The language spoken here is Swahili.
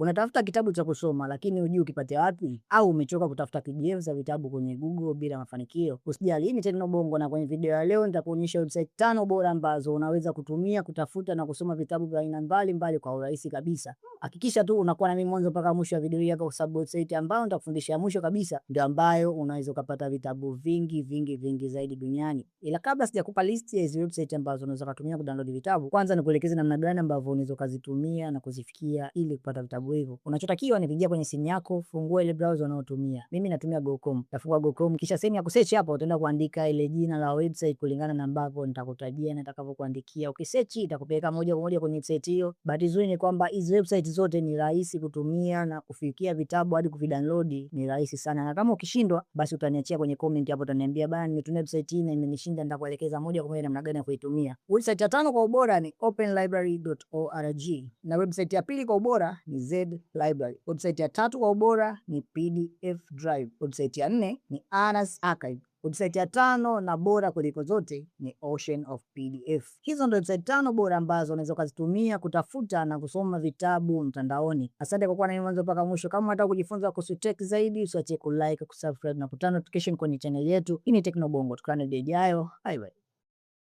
Unatafuta kitabu cha kusoma lakini hujui ukipate wapi, au umechoka kutafuta PDF za vitabu kwenye Google bila mafanikio? Usijali, hii ni Tekno Bongo, na kwenye video ya leo nitakuonyesha website 5 bora ambazo unaweza kutumia kutafuta na kusoma vitabu vya aina mbalimbali kwa urahisi kabisa. Hakikisha tu unakuwa na mimi mwanzo mpaka mwisho wa video hii hapa, kwa sababu website ambayo nitakufundisha mwisho kabisa ndio ambayo unaweza ukapata vitabu vingi vingi vingi zaidi duniani. Ila kabla sijakupa list ya hizi website ambazo unaweza kutumia kudownload vitabu, kwanza nikuelekeze namna gani ambavyo unaweza kuzitumia na kuzifikia ili kupata vitabu hivyo. Unachotakiwa ni kuingia kwenye simu yako, fungua ile browser unayotumia. Mimi natumia Google Chrome. Nafungua Google Chrome, kisha sehemu ya kusearch hapo utaenda kuandika ile jina la website kulingana na ambavyo nitakutajia na nitakavyokuandikia. Ukisearch itakupeleka moja kwa moja kwenye website hiyo. Bahati nzuri ni kwamba hizi website zote ni rahisi kutumia na kufikia vitabu hadi kuvidownload ni rahisi sana. Na kama ukishindwa, basi utaniachia kwenye comment hapo, utaniambia bana, nimetumia website hii na imenishinda, nitakuelekeza moja kwa moja namna gani ya kuitumia. Website ya 5 kwa ubora ni openlibrary.org, na website ya 2 kwa ubora ni Z Library. Website ya 3 kwa ubora ni PDF Drive. Website ya 4 ni Anas Archive. Website ya 5 na bora kuliko zote ni Ocean of PDF. Hizo ndio website 5 bora ambazo unaweza kuzitumia kutafuta na kusoma vitabu mtandaoni. Asante kwa kuwa nami mwanzo mpaka mwisho. Kama unataka kujifunza kuhusu tech zaidi, usiache kulike, kusubscribe na kuturn notification kwenye channel yetu. Hii ni Tekno Bongo. Tukutane video ijayo. Bye bye.